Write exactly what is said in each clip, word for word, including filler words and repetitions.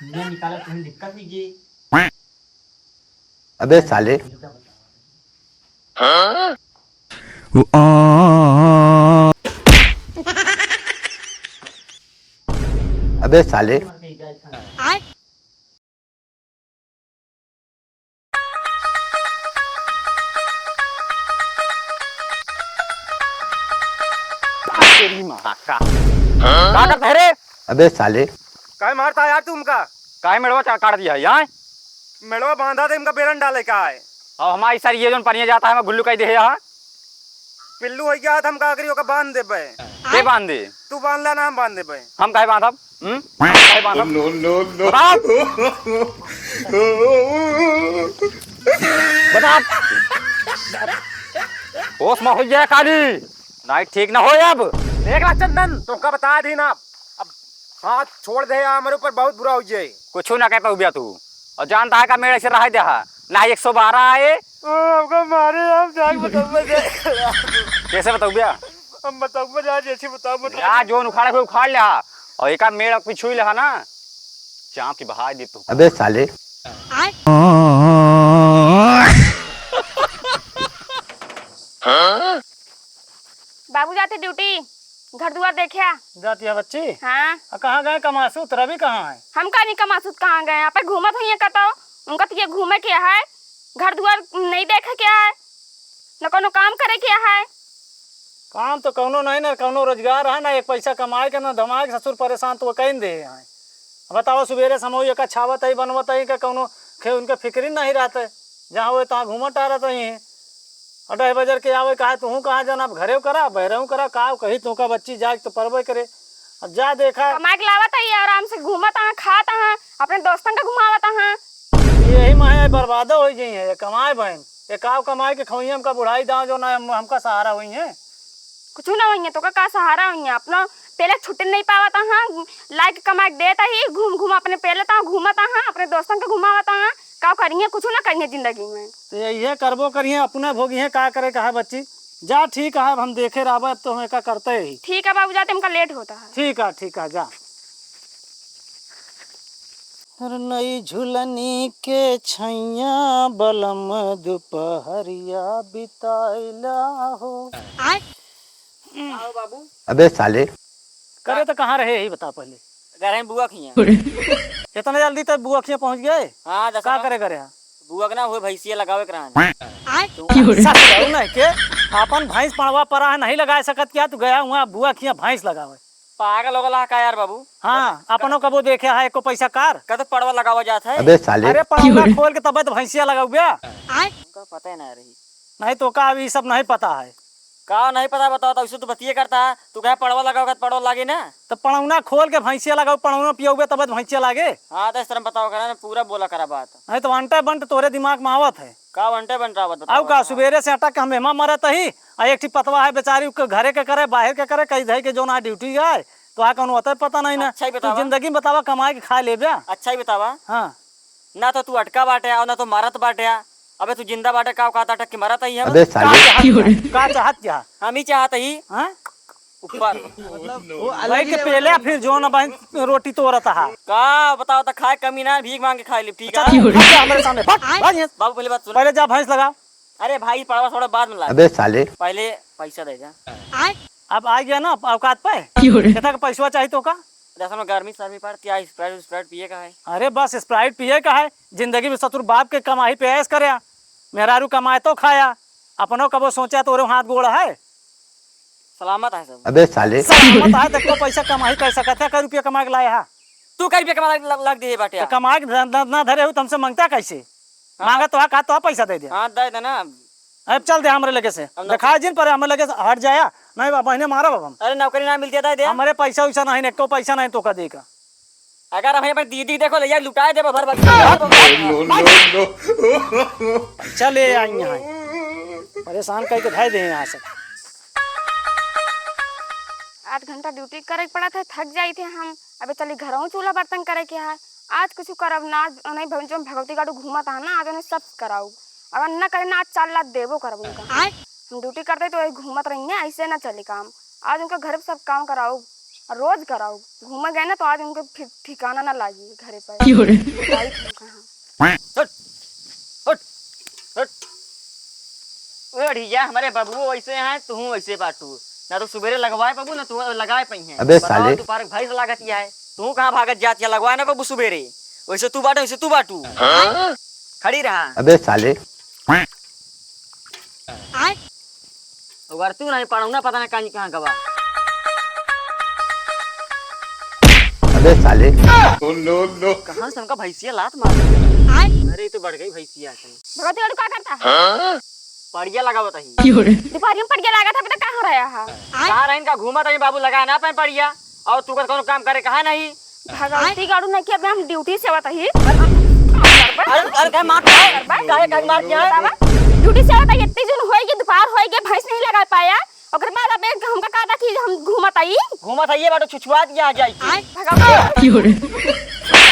ये निकाला, तुम्हें दिक्कत हुई जी। अबे साले। अबे साले। तेरी माँ का। का करता है रे? अबे साले। काहे मारता है यार तू हमका? काहे मेड़वा चा-, काट दिया है, आय? मेड़वा बांधा थे, हमका बेलन डाले का है। अब हमारी सारी ये जोन पनिया जाता है, हम गुल्लू कह दे है यहाँ। पिल्लू हो गया, हम का करी, ओका बांध देबे। के बांध दे? तू बांध ला ना, हम बांध देबे। हम काहे बांधब? हम्म? हम काहे बांधब? No, no, no। बता। बता। होश में हो जाए काली। नहीं, ठीक ना हो अब। देख ला चंदन, तुमका बता दी ना, अब हाथ छोड़ दे, हमरे ऊपर बहुत बुरा हो जाए। कुछ ना कह पाऊ बिया तू, और जानता है का मेरे से रह दे हा, ना एक सौ बारह आए। ओ, हमका मारे, हम जाके बताऊंगा जा। कैसे बताऊ बिया? हम बताऊंगा जा, जैसे बताऊंगा। या जोन उखाड़ा के उखाड़ ले हा, और एका मेड़ पिछुई ले हा ना, चाप की बहा दे तू। अबे साले। बाबू जाते ड्यूटी, घर दुआर देखे आ। जाती है बच्ची? हाँ। आ, कहाँ गए कमासुत? रवि कहाँ है? हम का नहीं कमासुत कहाँ गए? आप घूमत हुई है कतो, उनका तो ये घूमे के है, घर दुआर नहीं देखे के है, न कोनो काम करे के है। काम तो कौनो नहीं, ना कौनो रोजगार है, ना एक पैसा कमाए के, ना धमाए के। ससुर परेशान तो वो कहीं दे हैं। बताओ, सुबेरे समोई का छावत है, बनवत है, का कौनो खे-, उनके फिक्री नहीं रहते, जहाँ हुए तहाँ घूमत टहरत ही हैं। और ढाई बजर के आवे, कहा तू कहाँ जाना, अब घरे करा, बहरे करा, का कही तू का बच्ची जाए तो परबे करे। अब जा देखा। कमाए के लावत है, आराम से घूमत हाँ, खात हाँ, अपने दोस्तन का घुमावत हाँ। यही माया बर्बादो हो गई है, ये कमाए बहन, ये काव कमाए के खवइया हमका बुढ़ाई दाव जो ना हम, हमका सहारा हुई है। कुछ ना होइए, तो का, का सहारा होइए? अपना पहले छुट्टी नहीं पावत हाँ, लाइक कमा के देत ही, घूम घूम अपने पहले तो घूमत हाँ, अपने दोस्तन के घुमावत हाँ, का करिए? कुछ ना करिए जिंदगी में। तो यही करबो करिए, अपना भोगिए, का करे कहा बच्ची। जा ठीक है, अब हम देखे रहबे, अब तो हम एका करते ही। ठीक है बाबू, जाते हमका लेट होता है। ठीक है, ठीक है, जा। अरे नई झुलनी के छैया बलम दुपहरिया बिताइला हो। आय। आओ बाबू। अबे साले। करे तो कहाँ रहे, यही बता पहले। घर है बुआ खिया। इतना जल्दी तक बुआ खिया पहुँच गए? हाँ, दस का करे करे हाँ? बुआ के ना हुए भैंसिया लगावे के रहन। आय। सस रहू ना के, अपन भैंस पड़वा परा है, नहीं लगा सकत क्या? तू गया हुआ बुआ खिया भैंस लगावे। पागल हो गला का यार बाबू? हाँ, अपनो कबो देखे है एको पैसा कार? कद पड़वा लगावा जात है? अबे साले। अरे पड़वा खोल के तबे तो भैंसिया लगाऊ बे। हमका पता ही ना रही। नहीं तो का, अभी सब नहीं पता है। का नहीं पता बताओ, तो ऐसे तो बतिये करता है। तू कहे पड़वा लगाओ, कद पड़वा लागे ना? तो पड़ौना खोल के भैंसिया लगाऊ, पड़ौना पियौबे तबे तो भैंसिया लागे। हाँ, तो इस तरह बताओ करा ना, पूरा बोला करा बात। नहीं तो अंटे बंट तोरे दिमाग में आवत है। का अंटे बंट आवत बताओ? आऊ का, सुबेरे से अटक के हम एमा मरत ही, आ एक ठी पतवा है बेचारी, उके घरे के करे, बाहर के करे, कहीं धई के जो ना ड्यूटी आए, तो आ कौनो होता है पता नहीं ना। अच्छा ही तू बतावा। जिंदगी में बतावा, कमाए के खाए लेबे। अच्छा ही बतावा। हाँ। ना तो तू अटका बाटे, और ना तो मरत बाटे। अबे तू जिंदा बाटे, का कहता अटक के मरत ही हम? अबे साले। का चाहत क्या? हम ही चाहत ही। हाँ? ऊपर। मतलब, वो अलग भाई ही के level पहले का फिर जो ना बहन रोटी तोरत हा। का बताओ तो खाए कमी ना, भीख मांग के खाए ली, ठीक अच्छा, है? ठीक है, हमारे सामने। भाग, भाग यहाँ। बाबू पहले बात सुन। पहले जा भैंस लगा। अरे भाई, पड़वा थोड़ा बाद में ला। अबे साले। पहले पैसा दे जा। अब आ गया ना औकात पे? कितना का पैसवा चाहिए तो का? दरअसल में गर्मी सर्दी पड़ती है, Sprite, Sprite पिए का है। अरे बस Sprite पिए का है, जिंदगी में ससुर बाप के कमाई पे ऐश करे, मेहरारू कमाए तो खाया, अपनो कबो सोचा तोरे हाथ गोड़ है? सलामत है सब। अबे साले। सलामत है, देखो पैसा कमाई कर सकत है, कई रुपया कमा के लाए हा? तू कई रुपया कमा लग, लग दिए बाटे? तो कमा के न, न, ना धरे हो, तो हमसे मांगता कैसे? हाँ। मांगा तो हा, कहा तो हा पैसा दे दे। हाँ, दे देना। अब चल दे हमरे लगे से। अब ना देखा जिन पर हमरे लगे से हट जाया, नहीं बा, बहने मारा बाबा हम। अरे नौकरी ना मिलती है, दे दे। हमारे पैसा वैसा नहीं, एको पैसा नहीं तो का देगा। अगर हमें अपनी दीदी देखो, ले यार लुटाए देबो भर भर। No, no, no। चले आई यहाँ। परेशान करके धाई दे यहाँ से। आठ घंटा ड्यूटी करे के पड़ा था, थक जाई थे हम। अबे चली घरहूँ चूल्हा बर्तन करे के है। आज कुछ करब ना, उन्हें भग-, जो भगवती गाड़ू घूमत है ना, आज उन्हें सब कराऊ। अगर ना करे ना, आज चार लाख देबो करब उनका। आय? हम ड्यूटी करते तो ये घूमत रही हैं, ऐसे ना चले काम। आज उनके घर पे सब काम कराओ, रोज कराओ। घूमे गए ना तो आज उनके फिर ठिकाना ना लागी घरे पर। क्यों रे? जाई तुम कहाँ? हट, हट, हट। ओढ़िया, हमरे बबुओ वैसे हैं, तू वैसे बाटू। ना तो सुबेरे लगवाए पाबू, ना तू लगाए पइहें। अबे बताओ, साले। दोपहर के भैंस लागत या है, तू कहाँ भागत जात या, लगवाए ना पाबू सुबेरे। वैसे तू बाटू, वैसे तू बाटू। हाँ? खड़ी रहा। अबे साले। अगर तू नहीं पढ़ऊ ना, पता ना कहाँ, कहाँ गवा। अबे साले। कहाँ से हमका भैंसिया लात मार। अरे, ये तो बढ़ गई भैंसिया। भगवती गड़ू का करता है? पड़िया लगावत ही। क्यों रे? दोपहर में पड़िया लागत है, अभी तक कहाँ रहा है? कहाँ रहिन का घूमत रही बाबू, लगाए ना पाए पड़िया। और तू का कौन काम करे कहा नहीं? भगवती गड़ू नहीं कि अबे हम ड्यूटी से आवत ही। अरे, अरे, काहे मार के आए? काहे, काहे मार के आए? बतावा, ड्यूटी से आवत ही, इतनी जून होई कि दोपहर होई कि भैंस नहीं लगा पाया। ओकर बाद अबे हमका कहता कि हम घूमत आई। घूमत आइए बाटो छुछुआत यहाँ जाई के। भगवती। क्यों रे?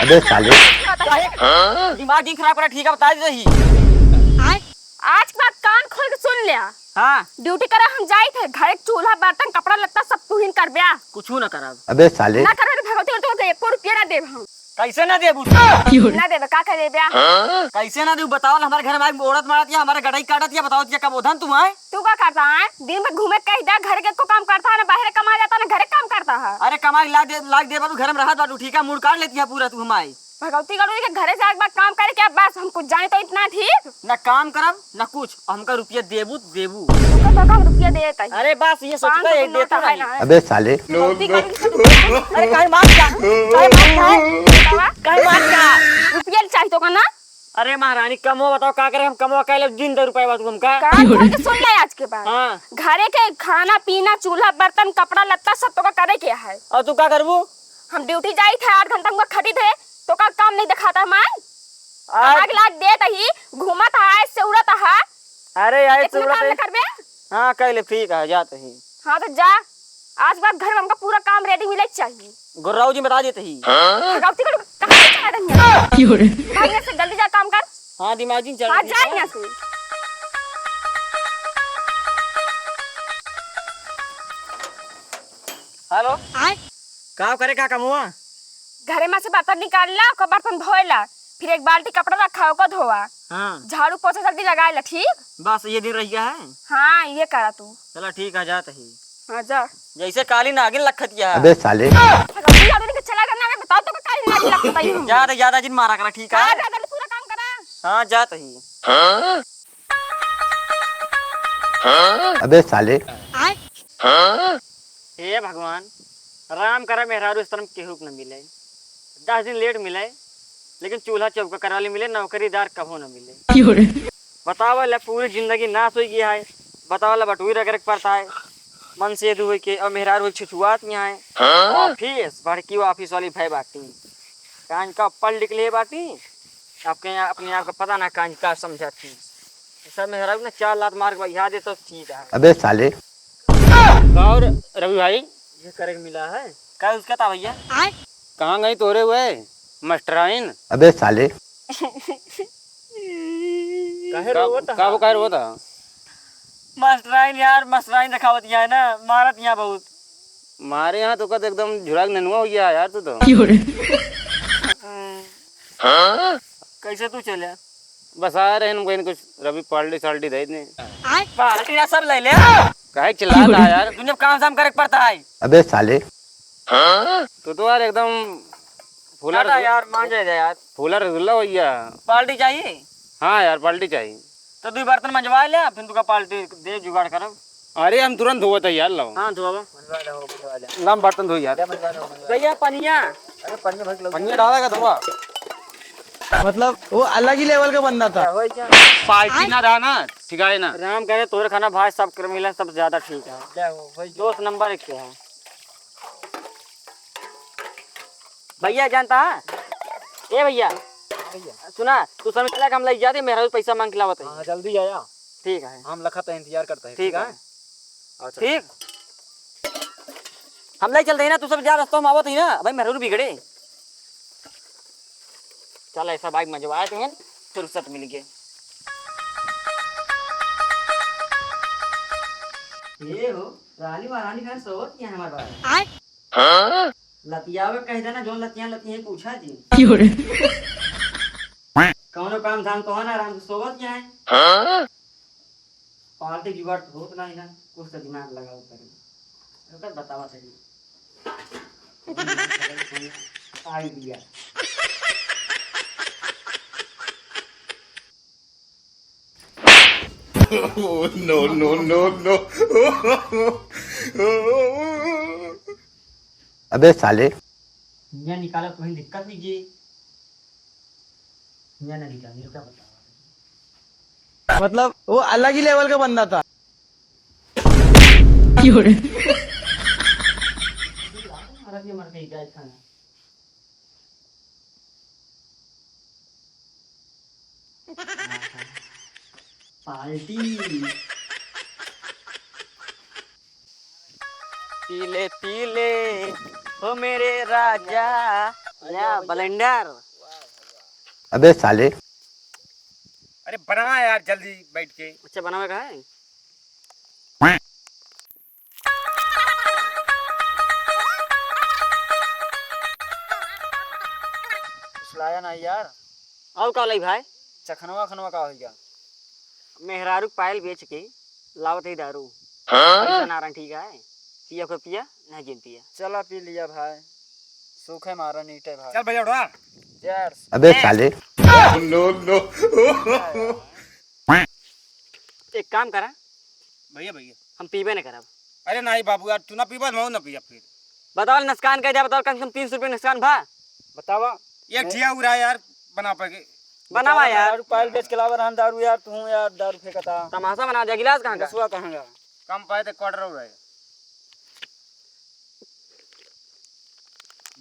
अबे साले। काहे? दिमाग दिन खराब करा, ठीक है, बता दी रही। आज के बाद कान खोल के सुन लिया। हाँ। ड्यूटी करा हम जाई थे, घर के चूल्हा, बर्तन, कपड़ा लत्ता सब तू ही करब्या। कुछ ना करब। अबे साले। ना करबे तो भगवती, तो एको रुपया ना देब हम। कैसे ना देबू तू? ना देबे, का करे ब्या? कैसे ना देबू? बताओ, हमारे घर में आके ओढ़त मारत या, हमारे गटाई काटत या, बताओ, या कब ओधन तू आए? तू का करता है? दिन भर घूमे कहीं दा, घर के को काम करता है ना, बाहर कमा जाता ना, घरे काम करता है। अरे कमाई ला दे, लाग दे बाबू, घर में रहत बाटू, ठीक है, मूड काट लेती है पूरा तू हमारी। भगवती गड़ू के घरे से एक बार काम करे क्या? बस हम कुछ जाने तो इतना ठीक। ना काम करब, ना कुछ, हमका रुपया देबू, देबू। तू का तो हम रुपया दे तई। अरे बस ये सोच पाँच सौ के के एक नोट देता है नहीं। ना। अबे साले। भगवती गड़ू के अरे काहे मार क्या? काहे मार क्या? बतावा। काहे मार क्या? रुपया चाहिए तो का ना? अरे महारानी, कमवा बताओ, का करे हम कमवा कैले, जिन दे रुपया बा तू हमका। कान खोल के सुन ले आज के बाद। हाँ। घरे के खाना पीना, चूल्हा बर्तन, कपड़ा लत्ता सब तो का करे के है। और तू का करबू? हम ड्यूटी जाई थे, आठ घंटा हुआ खटी थे, तो का काम नहीं दिखाता है माई? आज कमाग लाग देत ही, घूमत है, सेउरत है। अरे यार, इतना सेउरत काम है। न करबे? हाँ, कैले ठीक है, जात ही। हाँ तो जा, आज बाद घर में हमका पूरा काम रेडी मिले के चाहिए। गुर्राऊ जी बता देते ही। भगवती को कहाँ से चला रही है? क्यों रे? भाग यहाँ से, जल्दी जा काम कर। हाँ, दिमाग जी चल हाँ, रही जा है। यहाँ से। हेलो। आय? का करे का कमुआ? घरे में से बर्तन निकाल ला, ओकर बर्तन धोए ला, फिर एक बाल्टी कपड़ा रखा, ओको धोआ। हाँ। झाड़ू पोछा जल्दी लगाए ला, ठीक? बस ये दिन रह गया है। हाँ, ये करा तू। चला ठीक है, जात ही। हाँ, जा। जैसे काली नागिन लखतिया। अबे साले। अबे झाड़ू लेके चला करना, मैं बताओ तो काली नागिन लखता ही हूँ। ज्यादा, ज्यादा जिन मारा करा, ठीक है? हाँ, ज्यादा पूरा काम करा। हाँ, जात ही। अबे साले। हे भगवान, राम करे मेहरारू इस तरह केहू के न मिले। दस दिन लेट मिले, लेकिन चूल्हा चौका करे वाली मिले, नौकरीदार कभो न मिले। क्यों रे? बतावा ला, पूरी जिंदगी नाश होइ गया है। बतावा ला, बटुई रगड़े के पड़ता है, मन से दुहे के, और मेहरारू छुछुआत यहाँ है। हाँ? ऑफिस, बड़की ऑफिस वाली भय बाटी, कान का पल निकले बाटी, आपके यहाँ, अपने आप का पता ना कान का समझा थी। सब मेहरारू ना चार लात मार के बहिया दे तो ठीक है। अबे साले। का और रवि भाई? ये करे के मिला है। का उसका था भैया? कहाँ गई तोरे हुए मास्टराइन? अबे साले। काहे का, रोवत का हा? वो काहे रोवत हा? मास्टराइन यार, मास्टराइन दिखावत यहाँ है ना, मारत यहाँ बहुत। मारे यहाँ तो कद एकदम झुराक ननुआ हो गया यार तू तो। क्यों रे? कैसे तू चले? बस आ रहे हैं, हम कहीं कुछ रवि पार्टी साल्टी दे दें। पार्टी ना सब ले ले। काहे चिल्लाता है यार? दुनिया काम साम करे के पड़ता है। अबे साले। तू तो यार एकदम फूला हटा रसगुल्ला, यार, मान जाए यार। फूला रसगुल्ला हो गया। पार्टी चाहिए? हाँ यार, पार्टी चाहिए। तो दो बर्तन मंजवा ले, फिर तुका पार्टी दे जुगाड़ करब। अरे हम तुरंत धोवत है यार, लाओ। हाँ, धोवा। मंजवा ले, हो, मंजवा ले। लाम बर्तन धोई यार। ले, मंजवा ले, हो, मंजवा ले। भैया, पनिया। अरे पनिया भर के लो। पनिया डालेगा धोवा। मतलब वो अलग ही लेवल का बंदा था। पार्टी ना रहा ना, ठीक है ना। राम करे तोरे खाना भाई सब कर मिला, सब ज्यादा ठीक है। ले, हो, भाई। दोस्त नंबर एक के है। भैया जानता है? ए भैया, भैया। सुना, तू समय चला के हम लई जाते, मेहरारू पैसा मांग के लावत है। हाँ, जल्दी आया। ठीक है। हम लखत है, इंतजार करते हैं, ठीक ठीक है? है? अच्छा। ठीक। हम लई चलते हैं ना, तू सब जा, रास्ता में आवत ही ना, भाई मेहरारू बिगड़े। चल, ऐसा बाइक मंजवाए थे, फुर्सत मिल गए। ये हो, रानी महारानी घर सोवत किया हमारे बारे। आय। हाँ? लतियावे कह देना, जोन लतिया लतिया पूछा जी। क्यों रे? कौनो काम धाम तो है ना, आराम से सोवत किया है। हाँ? पार्टी जुगाड़ तो होत नाही ना, कुछ तो दिमाग लगाओ करे। ओकर बतावा सही। आइडिया। Oh, no, no, no, no. अबे साले। हियाँ निकाला तो वहीं दिक्कत हुई जी। हियाँ ना निकाली, रुका बतावा। मतलब वो अलग ही लेवल का बंदा था। क्यों रे? मर गई, मर गई, गाय खाना। पार्टी। पीले पीले हो मेरे राजा। या ब्लेंडर। अबे साले। अरे बनावा यार जल्दी बैठ के। अच्छा बनावे का है? कुछ लाया नाही यार। और का लाई भाई? चखनवा खनवा का होइगा? मेहरारू पायल बेच के लावत ही दारू। हाँ? पैसा ना रहा, ठीक है? पिया को पिया, नहीं जिन पिया। चला पी लिया भाई, सूखे मारा नीटे भाई। चल भैया उठा। Cheers। अबे साले। No, no। एक काम करा। भैया, भैया। हम पीबे न करब। अरे नाही बाबू यार, तू ना पीबा, मैं ना पिया फिर। बताओ, नुकसान कह दिया, बताओ, कम से कम तीन सौ रुपये नुकसान भा। बतावा। एक ठिया उरा यार, बना पाएगे। बनावा बतावा यार। दारू पायल बेच के लावा रहन दारू यार, तू यार दारू फेंकता। तमाशा बना दिया, गिलास कहाँ का? गिलासवा कहाँ का? कम पाए तो quarter उरा है।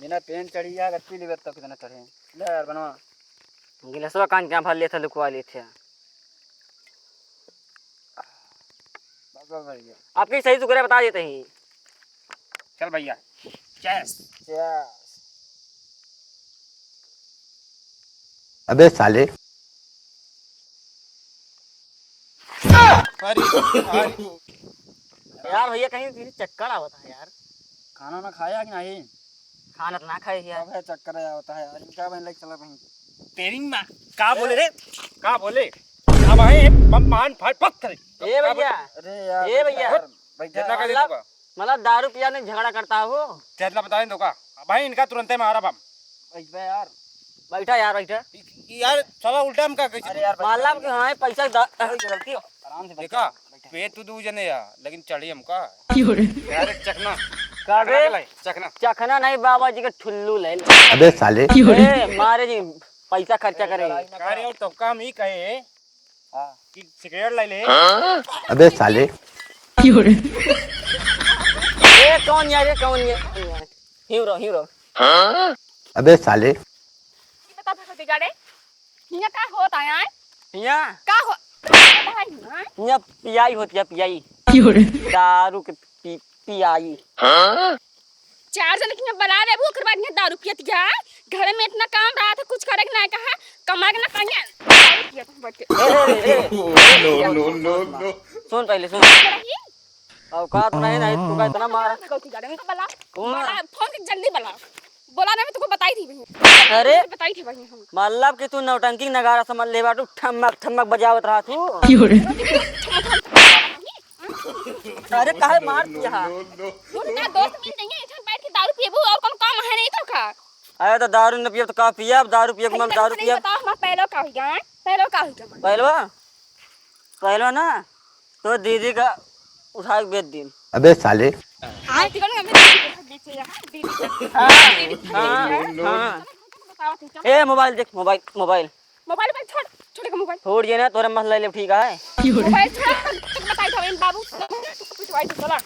बिना पेन चढ़ी यार, अच्छी लिवर तो कितना चढ़े। ले यार, बनवा। गिलासवा कान के भर लेत है, लुकवा लेत है। बस, बस, भैया। आपकी सही सुकरे बता देते ही। चल भैया, cheers। Cheers। अबे साले। अरे, अरे। यार भैया, कहीं किसी चक्कर आवत है यार। खाना ना खाया कि नहीं? खाना तो ना खाए यार। अब है चक्कर आवत है यार, इनका बहन लेके चला कहीं। तेरी माँ, का बोले रे? का बोले? अब है बम मान फाड़ पत्थर। ए भैया। अरे यार, ए भैया। यार, बैठा। जितना का दे मतलब, दूंगा। मतलब दारू पिया नहीं झगड़ा करता हो? जितना बता दे दूंगा। अब है इनका तुरंत ही मारा बम। बैठ बे यार। बैठा यार, बैठा। यार, साला उल्टा हम का कैसे? अरे यार, बैठा। मतलब कि हमारे पैसा दा-, गलती हो। आराम से बैठा, देखा, बैठा। पेट तो दू जने या, लेकिन चढ़ी हमका। क्यों रे? यार, एक चखना। का बे? चखना के लाई, चखना। चखना नहीं, बाबा जी के ठुल्लू ले ले। अबे साले। क्यों रे? ए, मारे जी, पैसा खर्चा करे। लड़ाई ना का रे, करो। और तो काम ही कहे हाँ। कि सिगरेट ले ले। अबे साले। क्यों रे? ए, कौन यार, ये कौन ये? हिरो, हिरो। अबे साले। ई बता भगवती गाड़े, हियाँ का होत आय, आय? हियाँ? का हो-, का होत आय हियाँ? हियाँ पियाई होत या, पियाई। क्यों रे? दारू के पी-, पियाई। चार जने के हियाँ बला लेबू, ओकर बाद हियाँ दारू पियत या। घर में इतना काम रहत है, कुछ करे के ना कहा, कमा के ना कहिया। दारू पियत है बैठ के। ए, ए, ए। No, no, no, no। सुन पहले, सुन। रही? औकात नहीं, नहीं, तू का इतना मारा। गलती कर दे, उनका बला, कौन? बला, फोन के जल्दी बला। बोला ना, मैं तुमको बताई थी वहीं। अरे। बताई थी वहीं हम। मतलब कि तू नौटंकी नगारा समझ ले बाटू, ठमक ठमक बजावत रहा तू। क्यों रे? अरे काहे मार दिया? No, no, no। उनका दोस्त मिल जाएंगे, इधर बैठ के दारू पीबू और कौन काम है नहीं तो का? अरे तो दारू न पियब तो का पियब? दारू पियब, हम दारू पियब। बताओ, हमारा पहलो का हो गया है? पहलो का हो गया हमारा? पहलवा? पहलवा ना? तो दीदी का उठा के बेच दिन। अबे साले। हाँ, ठीक है ना, मैं दीदी को बेच दिया, हाँ, दीदी को। हाँ, दीदी को हाँ, बेच दिया। हाँ। बताओ तुम क्या? ए, मोबाइल देख, मोबाल, मोबाल। मोबाइल पर छोड़, छोटे का मोबाइल। छोड़ ये ना, तोरे मसला ले, ठीक है? मोबाइल छोड़, तब तक बताई था, इन बाबू, पिटवाई था, चला।